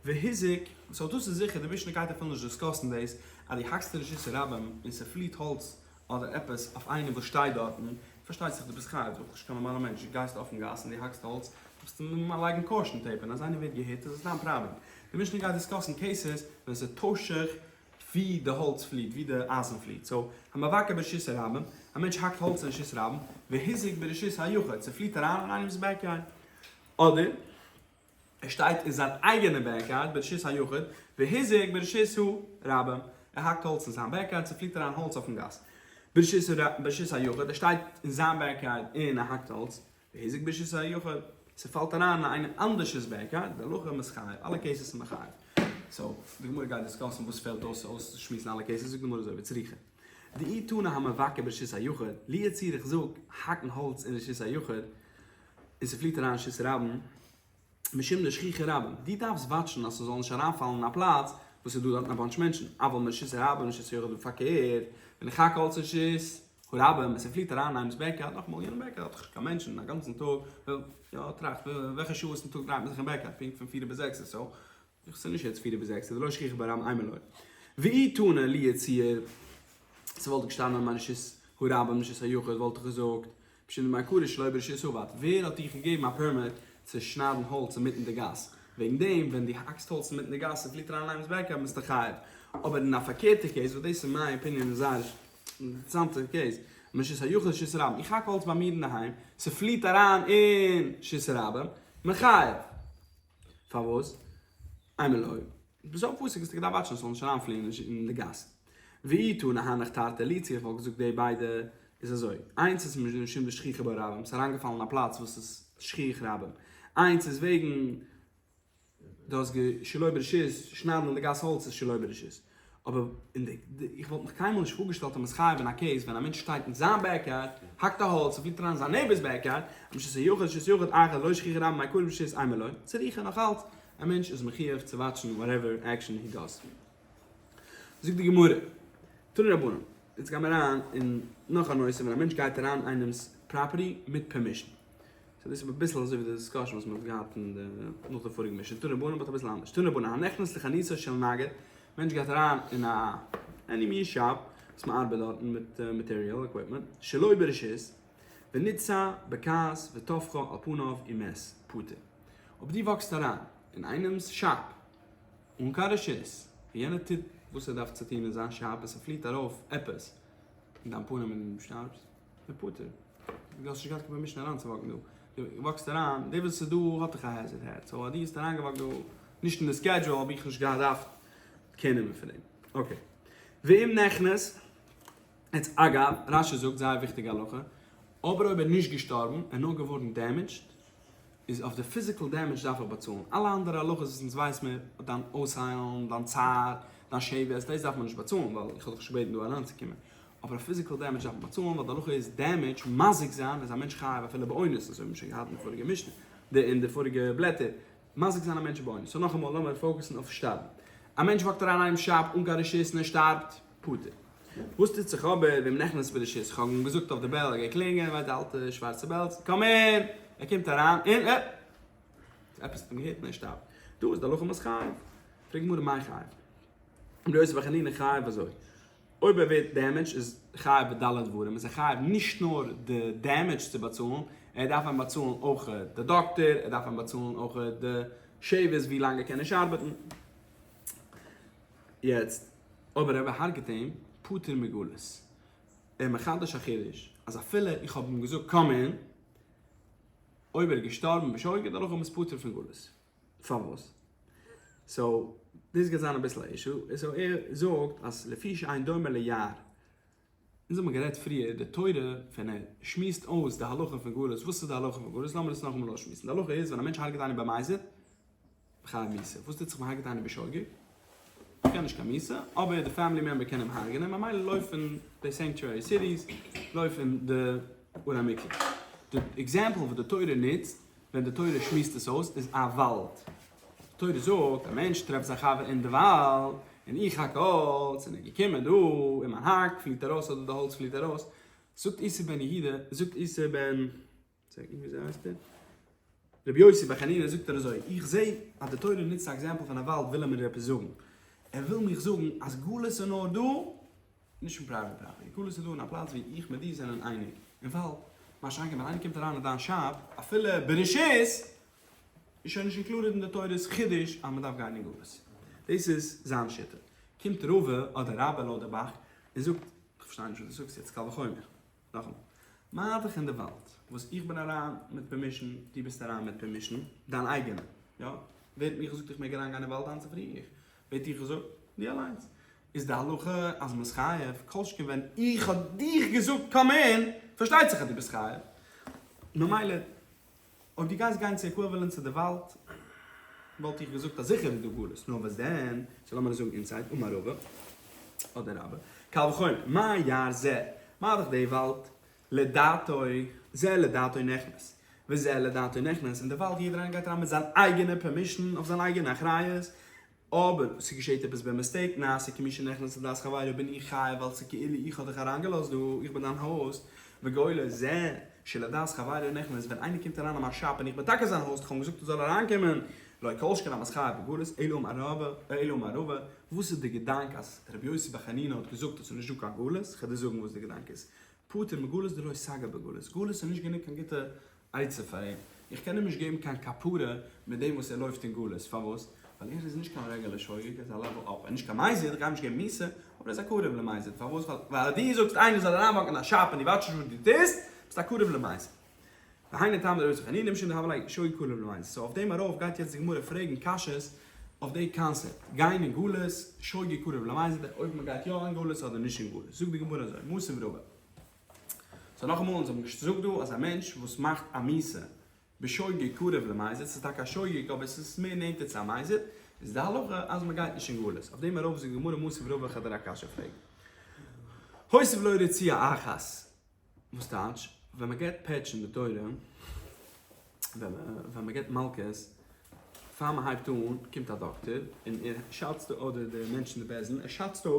והזיק, so דאס איז זיכער, די משנה גייט אפילו נישט discuss ן דאס, אז דו האקסט אין רשות הרבים און ס'פליעט האלץ אדער עפעס אויף איינעם וואס שטייט דארטן, פארשטייט זיך דו ביסט חייב, דו ביסט נישט קיין נארמאלער מענטש, דו גייסט אויפן גאס און דו האקסט האלץ, דארפסטו לייגן caution tape, און אז איינער ווערט געהיט איז עס דיין פראבלעם. די משנה גייט discuss ן cases ווען ס'טוישט זיך ווי די האלץ פליעט, ווי די אייזן פליעט, so המבקע ברשות הרבים, א מענטש האקט האלץ אין רשות הרבים, והזיק ברשות היחיד, ס'פליעט אריין אין איינעמ'ס backyard, אדער. ער שטייט אין זיין אייגענע backyard ברשות היחיד, והזיק ברשות הרבים, ער האקט האלץ אין זיין backyard, ס'פליט אריין האלץ אויפן גאס. ברשות היחיד, ער שטייט אין זיין backyard און ער האקט האלץ, והזיק ברשות היחיד, ס'פאלט אריין אין איינעם אנדערש'ס backyard, די הלכה מ'איז חייב, אלע cases איז מען חייב. so, די גמרא גייט discuss ן וואס פעלט אויס אויסצושמועסן אלע cases, זאגט די גמרא אזוי, וצריכא. דאי תנא המבקע ברשות היחיד, לו יצוייר איך זאג, האקן האלץ אין רשות היחיד, און ס'פליט אריין רשות הרבים, משום דשכיחי רבים, דו דארפסט watch ן אז ס'זאל נישט אריינפאלן אין א פלאץ וואס איז דא דארטן א bunch מענטשן, אבל מרשות הרבים לרשות היחיד און פארקערט, ווען איך האק האלץ אין רשות הרבים און ס'פליט אריין אין איינעמ'ס backyard, נאכאמאל יענעם backyard האט דאך נישט קיין מענטשן א גאנצן טאג, יא טראכט וועלכע שעות אין טאג דרייט מען זיך אין backyard, פונקט פון פיר ביז זעקס און so, איך ס'איז נישט יעצט פיר ביז זעקס, ס'איז לא שכיחי ברבים אימא לא. ואי תנא לו יצוייר, ס'וואלט געשטאנען מרשות הרבים רשות היחיד וואלט איך געזאגט, משום דמעיקרא שלא ברשות עבד, ווער האט דיך געגעבן א permit צו שניידן האלץ אינמיטן די גאס? וועגן דעם ווען דו האקסט האלץ אינמיטן די גאס און פליט אריין אין איינעמ'ס backyard ביסטו חייב. אבער אין א פארקערטע case, וואס דאס איז מיין opinion איז זייער אינטערעסאנטע case, מרשות היחיד לרשות הרבים, איך האק האלץ ביי מיר אינדערהיים, ס'פליט אריין אין רשות הרבים, מחייב. פארוואס? אימא לא. בסוף פסוק האסטו געדארפט watch ן ס'זאל נישט אריינפליען אין די גאס. ואי תנא הנך תרתי לו יצוייר איך וואלט געזאגט די ביידע. איז אזוי, איינס איז משום דשכיחא בו רבים, ס'איז אריינגעפאלן אין א פלאץ וואס איז שכיח רבים, איינס איז וועגן דו האסט גע שלא ברשות, שניידן אין די גאס האלץ איז שלא ברשות. אבער אין די, איך וואלט מיך קיינמאל נישט פארגעשטעלט אז מ'איז חייב אין א case ווען א מענטש שטייט אין זיין backyard, האקט א האלץ און פליט אריין אין זיין neighbor's backyard, אז מ'איז יחיד, רשות יחיד, אחר לא שכיח רבים מאי קרוב ברשות אימא לא, צריכא נאך אלץ, א מענטש איז מחיוב צו וואטשן whatever action he does. זאגט די גמרא, תנו רבנן, יעצט גיימער אריין אין נאך א נושא ווען א מענטש גייט אריין אין איינעמ'ס property מיט permission. so דאס איז אביסל אזוי ווי די discussion וואס מען האט געהאט אין די נאך די פאריגע משנה, תנו רבנן but אביסל אנדערש, תנו רבנן הנכנס לחנותו של נגר, מענטש גייט אריין אין א עני מין shop וואס מען ארבעט דארטן מיט material equipment, שלא ברשות, וניתסה בכעס וטפחה על פניו ומת, פטור. אויב דו walk סט אריין אין איינעמס shop אן קיין רשות, און יענער טוט וואס ער דארף צו טון אין זיין shop און ס'פליעט ארויף עפעס אין דיין פנים און דו שטארבסט, איז פטור. דו האסט נישט געהאט קיין permission אריינצו walk ן דא. דו walk סט אריין, דער וואס איז דא האט דאך א hazard hat, so אז דו האסט אריינגע walk ט דא נישט אין די schedule האב איך נישט געדארפט care נעמען פון דעם. okay. ואם נכנס, יעצט אגב, רש"י זאגט זייער וויכטיגע הלכה, אבער אויב ער איז נישט געשטארבן, ער איז נאר געווארן damaged, איז אויף די physical damage דארף איך באצאלן. אלע אנדערע הלכות וואס אונז ווייס מיר, דיין אויסהיילן, דיין צער, דיין שבת, דאס דארף מען נישט באצאלן ווייל איך האב דיך נישט געבעטן דא אריינצוקומען. אבער א physical damage דארף מען באצאלן ווייל די הלכה איז damage, מזיק זיין איז א מענטש חייב אפילו באונס, אזוי האבן מיר שוין געהאט אין די פאריגע משנה, די אין די פאריגע בלעטער, מזיק זיין א מענטש באונס. so נאכאמאל לאמיר focus ן אויף שטארבן. א מענטש walk ט אריין אין איינעם shop אן קיין רשות און ער שטארבט, פטור. וואס טוט זיך אבער ואם נכנס ברשות? כ'האב אים געזאגט אויף די bell, ער גייט קלינגען, ווייסט די אלטע שווארצע bells, come in! ער קומט אריין און אה! עפעס האט אים געהיט און ער שטארבט. דא איז די הלכה מ'איז חייב. פרעגט גמרא מאי חייב? רבי יוסי בר חנינא חייב אזוי. אויב ער ווערט damaged איז חייב בד' דברים, איז ער חייב נישט נאר די damage צו באצאלן, ער דארף אים באצאלן אויך די דאקטער, ער דארף אים באצאלן אויך די שבת ווי לאנג ער קען נישט ארבעטן. יעצט אויב ער הארגעט אים, פטור מגלות. ער מחדש א חידוש, אז אפילו איך האב אים געזאגט come in, אויב ער איז געשטארבן בשוגג, דערנאך איז פטור פון גלות. פארוואס? so דאס גייט זיין אביסל א issue, so ער זאגט אז לפי שאין דומה ליער, אונז האבן גערעדט פריער די תורה ווען ער שמועסט אויס די הלכה פון גלות, וואס איז די הלכה פון גלות, לאמיר עס נאכאמאל אויסשמועסן, די הלכה איז ווען א מענטש הרג'ט איינעם במזיד, חייב מיתה, וואס טוט זיך ווען מ'הרג'ט איינעם בשוגג? קען נישט קיין מיתה, אבער די family member קען אים הרג'נען, ממילא לויפן די sanctuary cities, לויפן די ערי מקלט. די example וואס די תורה נוצט ווען די תורה שמועסט עס אויס איז א וואלד. די תורה זאגט, א מענטש טרעפט זיין חבר אין די וואלד, און איך האק האלץ, און ער איז געקומען דא, און מיין האק פליט ארויס אדער די האלץ פליט ארויס. זאגט איסי בן יהודה, זאגט איסי בן, וויאזוי הייסט ער? רבי יוסי בר חנינא זאגט ער אזוי, איך זע אז די תורה נוצט א example פון א וואלד וויל ער מיר עפעס זאגן. ער וויל מיך זאגן אז גלות איז נאר דא, נישט אין private property, גלות איז דא אין א פלאץ ווי איך מיט דיר זענען אייניג, אין וואלד, מה שאין כן ווען איינער קומט אריין אין דיין shop, אפילו ברשות, איז שוין נישט included אין די תורה'ס חידוש אז מען דארף גיין אין גלות. דאס איז זיין שיטה. קומט רבא אדער רבה לויט די ב"ח און זאגט, איך פארשטיי נישט וואס דו זאגסט יעצט, קל וחומר. נאכאמאל, מה דאך אין די וואלד, וואס איך בין אריין מיט permission, דו ביסט אריין מיט permission, דיין אייגענע, יא? ווער האט מיך געזאגט איך מעג אריינגיין אין וואלד היינט צופרי? איך. ווער האט דיך געזאגט? דו אליינס. איז די הלכה אז מ'איז חייב, כל שכן ווען איך האב דיך געזאגט come in, פארשטייט זיך אז דו ביסט חייב. ממילא אויב דו גייסט גיין צו equivalent צו די וואלד, וואלט איך געזאגט אז זיכער איז דא גלות, נאר וואס דען, so לאמיר עס זאגן inside, אמר רבא, אדער רבה, קל וחומר, מה יער זה, מה דאך די וואלד, לדעתו, זה לדעתו נכנס, וזה לדעתו נכנס, אין די וואלד יעדער איינער גייט אריין מיט זיין אייגענע permission, אויף זיין אייגענע אחריות, אבער ס'געשעט עפעס ב mistake, נעשה כמי שנכנס לדעת חברו בין איך חייב ווייל ס'כאילו איך האב דיך אריינגעלאזט דא, איך בין דיין host, וגולה זה שלדעת חברו נכנס, ווען איינער קומט אריין אין מיין shop און איך בין טאקע זיין host, איך האב אים געזאגט ער זאל אריינקומען, לא כל שכן אז מ'איז חייב בגלות, אלא אמר רבא, אלא אמר רבא, וואס איז די געדאנק אז רבי יוסי בר חנינא האט געזאגט אז ס'איז נישט דא קיין גלות, כ'וועל דיר זאגן וואס די געדאנק איז, פטור מגלות דלא סגי בגלות, גלות איז נישט גענוג קיין גוטע עצה פאר אים, איך קען אים נישט געבן קיין כפרה מיט דעם וואס ער לויפט אין גלות, פארוואס? ווייל ער איז נישט קיין רעגולער שוגג, ער איז א level up, ער איז נישט קיין מזיד, איך גיי אים נישט געבן מיתה, אבער ער איז א קרוב למזיד, פארוואס? ווייל אז דו זאגסט איינער זאל אריינוואקן אין א shop און דו וואטשסט נישט וואס דו טוסט, ביסטו א קרוב למזיד. והיינו טעמא דרבי יוסי חנינא משום דהוה ליה שוגג קרוב למזיד. so אויף דעם ארויף גייט יעצט די גמרא פרעגן קשיות אויף די קאנסעפט, גיין אין גלות, שוגג קרוב למזיד, אויב מען גייט יא אין גלות אדער נישט אין גלות, זאגט די גמרא אזוי, מתיב רבא. סאו נאכאמאל, אונז האבן געזאגט דא אז א מענטש וואס מאכט א מיתה בשוגג קרוב למזיד, ס'איז טאקע א שוגג אבער ס'איז מער נענטער צו א מזיד, איז די הלכה אז מ'גייט נישט אין גלות. אויף דעם ארויף זאגט די גמרא מתיב רבא כ'וועל דיר א קשיא פרעגן. הוסיף לו רצועה אחת, וואס טייטש ווען מ'געט פעטש אין די תורה, ווען מ'געט מלקות, פאר מ'הייבט אן קומט א דאקטער און ער שאצט אדער די מענטש אין די בית דין, ער שאצט אפ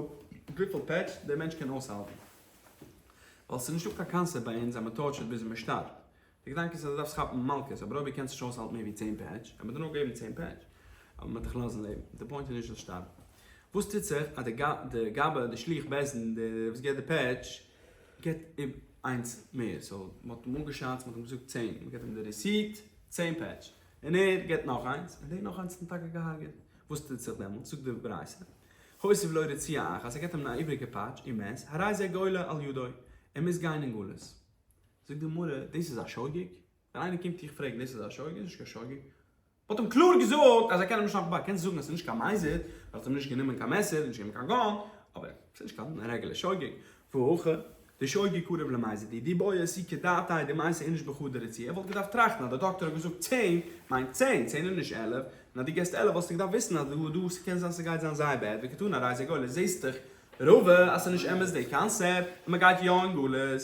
וויפיל פעטש דער מענטש קען אויסהאלטן. ווייל ס'איז נישטא קיין קאנסעפט ביי אונז אז מ'טארטשערט ביז מ'שטארבט. די געדאנק איז אז דו דארפסט כאפן מלקות, אבער אויב דו קענסט נישט אויסהאלטן מער ווי 10 פעטש, וועט מען דיר נאר געבן 10 פעטש, אבער מ'וועט דיך לאזן לעבן. די point איז נישט זאלסט שטארבן. וואס טוט זיך אז די גבאי, די שליח בית דין, די וואס געבט די פעטש, געבט אים איינס מער, so מ'האט אים אפגעשאצט, מ'האט אים געזאגט 10, מ'געבט אים די receipt, 10 פעטש, און ער געבט נאך איינס, און די נאך איינס האט אים טאקע געהארגעט. וואס טוט זיך דעמאלטס? זאגט די ברייתא, הוסיף לו רצועה אחת, ער געבט אים א איבריגע פאטש, ומת, הרי זה גולה על ידו, ער מוז גיין אין גלות. זאגט די גמרא, דאס איז א שוגג? ווען איינער קומט דיך פרעגן דאס איז א שוגג? איז נישט קיין שוגג. מ'האט אים קלאר געזאגט אז ער קען אים נישט נאכבאקן, קענסט זאגן אז ס'איז נישט קיין מזיד, ווייל ער האט אים נישט גענומען קיין מעסער, נישט גענומען קיין gun, אבער ס'איז נישט קיין רעגולער שוגג. והכא, דשוגג קרוב למזיד, דאי בעי אסוקי דעתיה דמייתי איניש בחדא רצועה, ער וואלט געדארפט טראכטן אז דער דאקטער האט געזאגט 10, מיינט 10, 10 איז נישט 11, און אז דו געסט 11 וואלסטו געדארפט וויסן אז דא דא ס'קען זיין ס'גייט זיין זייער bad, וקתני הרי זה גולה, זעסט דאך רבא אז ס'איז נישט אמת די קאנסעפט, און מ'גייט יא אין גלות.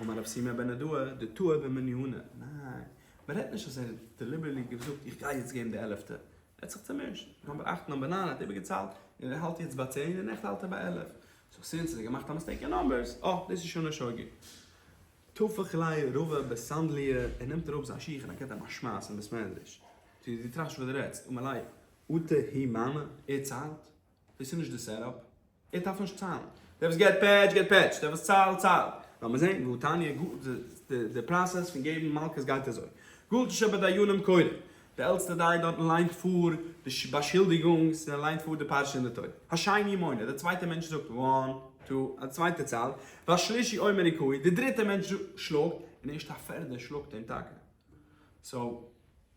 אמר רב סימא בן נהרדעא, דטעה במניינא, ניין, מ'רעדט נישט אז ער האט deliberately געזאגט איך גיי יעצט געבן די עלעפטע, ער האט זיך צומישט, number אכט number ניין האט איבערגעציילט, און ער האלט יעצט ביי 10 און נעכטן האלט ער ביי 11, so since ער האט געמאכט א mistake אין numbers, אה, דאס איז שוין א שוגג. טפח ליה רבא בסנדליה, ער נעמט אראפ זיין שיך און ער געבט אים א שמייס אין בית מדרש, דו טראכסט נישט וואס דו רעדסט, אמר ליה, אטו הוא מני, ער ציילט? דאס איז נישט די setup, ער דארף נישט ציילן, דער וואס געט פעטש געט פעטש, דער וואס ציילט ציילט. לאמיר זען, והא תניא, די process פון געבן מלקות גייט אזוי, גדול שבדיינים קורא, די עלטסטע דיין דארטן ליינט פאר די באשולדיגונגס און ער ליינט פאר די פרשה אין די תורה, השני מונה, דער צווייטער מענטש זאגט one, two, א צווייטער ציילט, והשלישי אומר הכהו, דער דריטער מענטש שלאגט, און ערשט א פערדער שלאגט אים טאקע. so.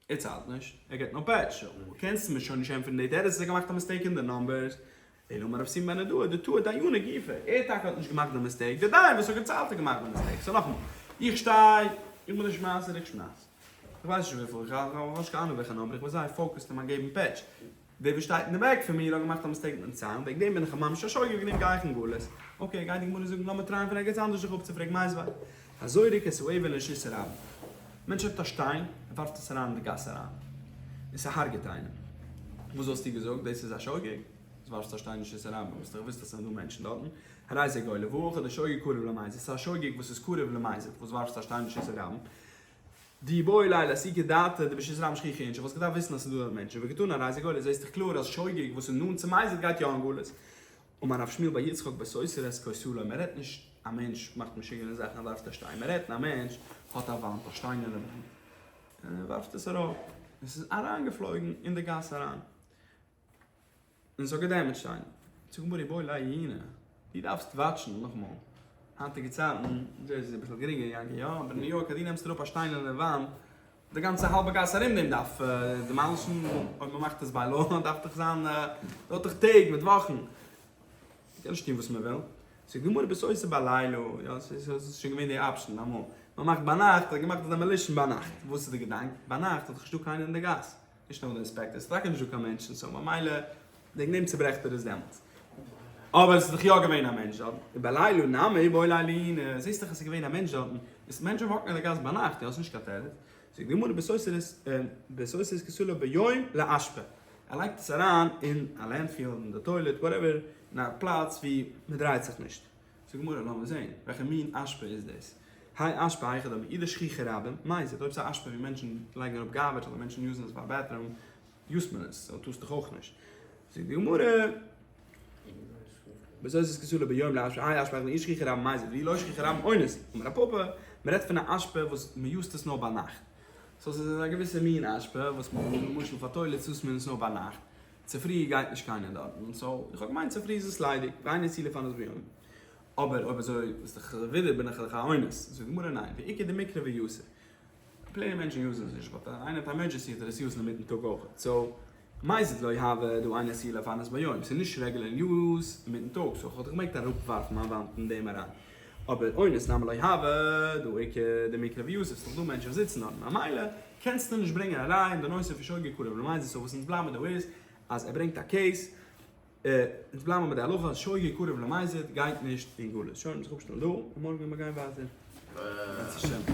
ער ציילט נישט, ער געט נאר פעטש, קענסט מיר שוין נישט ענטפערן די תירוץ אז ער האט געמאכט א mistake אין די numbers, אלא אמר רב סימא בן נהרדעא דטעה דיינא גופיה, ער טאקע האט נישט געמאכט די mistake, די דיין וואס האט געציילט האט געמאכט די mistake, so נאכאמאל, איך שטיי, איך בין נישט שמייסער איך שמייס, איך ווייס נישט וויפיל, איך האב נישט קיין אהנונג וועלכע number, איך בין זייער focused אין מיין געבן פעטש, דער וואס שטייט אין די back פון מיר האט געמאכט א mistake מיטן ציילן, וועגן דעם בין איך ממש א שוגג, וועגן דעם גיי איך אין גלות. okay, גייט די גמרא זאגן, לאמיר טרייען פון ערגעץ אנדערש זיך אפצופרעגן, מיתיבי הזורק את האבן לרשות הרבים. מענטש נעמט א שטיין, ער ווארפט עס אריין אין די גאס אריין, און ס'הרג'עט איינעם. וואס וואלסטו געזאגט? דאס איז א שוגג? וואס ווארפסטו א שטיין אין רשות הרבים? האסט דאך געוואוסט אז ס'זענען דא מענטשן דארטן. הרי זה גולה, והכא דשוגג קרוב למזיד, ס'איז א שוגג וואס איז קרוב למזיד, וואס ווארפסטו א שטיין אין רשות הרבים? דאי בעי ליה לאסוקי דעתיה דברשות הרבים שכיחי אינשי, וואלסט געדארפט וויסן אז ס'איז דא דארט מענטשן, וקתני הרי זה גולה, זעסט דאך קלאר אז שוגג וואס איז נאנט צום מזיד גייט יא אין גלות. אמר רב שמואל בר יצחק בסותר את כותלו, מען רעדט נישט א מענטש מאכט משוגענע זאכן ער ווארפט א שטיין, מען רעדט א מענטש האט א וואנט א שטיינערנע וואנט און ער ווארפט עס ארויף און ס'איז אריינגעפלויגן אין די גאס אריין. און ס'האט געדעמעדזשט איינעם. זאגט גמרא איבעיא להו עיוני, דו דארפסט וואטשן נאכאמאל, היינטיגע צייטן איז עס אביסל גרינגער יענקי יא, אבער אין ניו יארק אז דו נעמסט אראפ א שטיינערנע וואנט, די גאנצע האלבע גאס ארום דעם דארף demolish ן, אויב מ'מאכט עס ביי law דארף דאך זיין, דויערט דאך טעג מיט וואכן, מ'קען נישט טון וואס מ'וויל. זאגט די גמרא בסותר בלילה, יא ס'איז שוין געווען די option אמאל, מ'מאכט ביינאכט, האט געמאכט די demolition ביינאכט, וואס איז די געדאנק? ביינאכט האט דאך נישטא קיינער אין די גאס, נישט נאר די inspector, ס'איז טאקע נישטא קיין מענטשן, so ממילא וועגן דעם צוברעכט ער עס דעמאלטס. אבער עס איז דאך יא געווען א מענטש דארט. ובלילה נמי איבעיא להו לעיוני, זעסט דאך אז ס'איז געווען א מענטש דארטן. איז מענטשן וואקן אין די גאס ביינאכט, יא, ס'איז נישט קיין תירוץ. זאגט די גמרא בסותר את כותלו ביום לאשפה. ער לייגט עס אריין אין א landfill, אין די toilet, whatever, אין א פלאץ ווי מ'דרייט זיך נישט. זאגט גמרא לאמיר זעהן וועלכע מין אשפה איז דאס, האי אשפה היכי דמי אי דשכיחי רבים, מזיד, אויב ס'איז א אשפה ווי מענטשן לייגן אראפ garbage אדער מענטשן יוזן עס פאר bathroom, יוזט מען עס, so טוסט דאך אויך נישט. זאגט די גמרא, בסותר את כותלו ביום לאשפה, האי אשפה היכי דמי אי דשכיחי רבים מזיד, ואי לא שכיחי רבים אונס, אמר רב פפא, מ'רעדט פון א אשפה וואס מ'יוזט עס נאר ביינאכט, so ס'איז א געוויסע מין אשפה וואס למשל פאר toilets יוזט מען עס נאר ביינאכט, צופרי גייט נישט קיינער דארטן, so איך האב געמיינט צופרי איז עס ליידיג, ואין אסור לפנות ביום. אבער אויב אזוי איז דאך ווידער בין איך דאך א אונס. זאגט די גמרא ניין, ואיכא דמקרי ויתר. plain מענטשן יוזן עס נישט, but איינער האט א emergency וועט ער עס יוזן אינמיטן טאג אויך. so מזיד לא הוי דאין אסור לפנות ביום, ס'איז נישט regular use אינמיטן טאג, so איך וואלט געמעגט אראפווארפן מיין וואנט אין דעם אריין. אבער אונס נמי לא הוי, דהא איכא דמיקרי ויתיב, ס'איז דאך דא מענטשן וואס זיצן דארט, ממילא קענסטו נישט ברענגען א ראיה אין די נושא פון שוגג קרוב למזיד, so וואס אונז בלייבן דא איז אז ער ברענגט א case, אונז בלייבן מיט די הלכה אז שוגג קרוב למזיד גייט נישט אין גלות. שוין, מ'זאל זיך אפשטעלן דא, און מארגן וועלן מיר גיין ווייטער. בעזרת השם.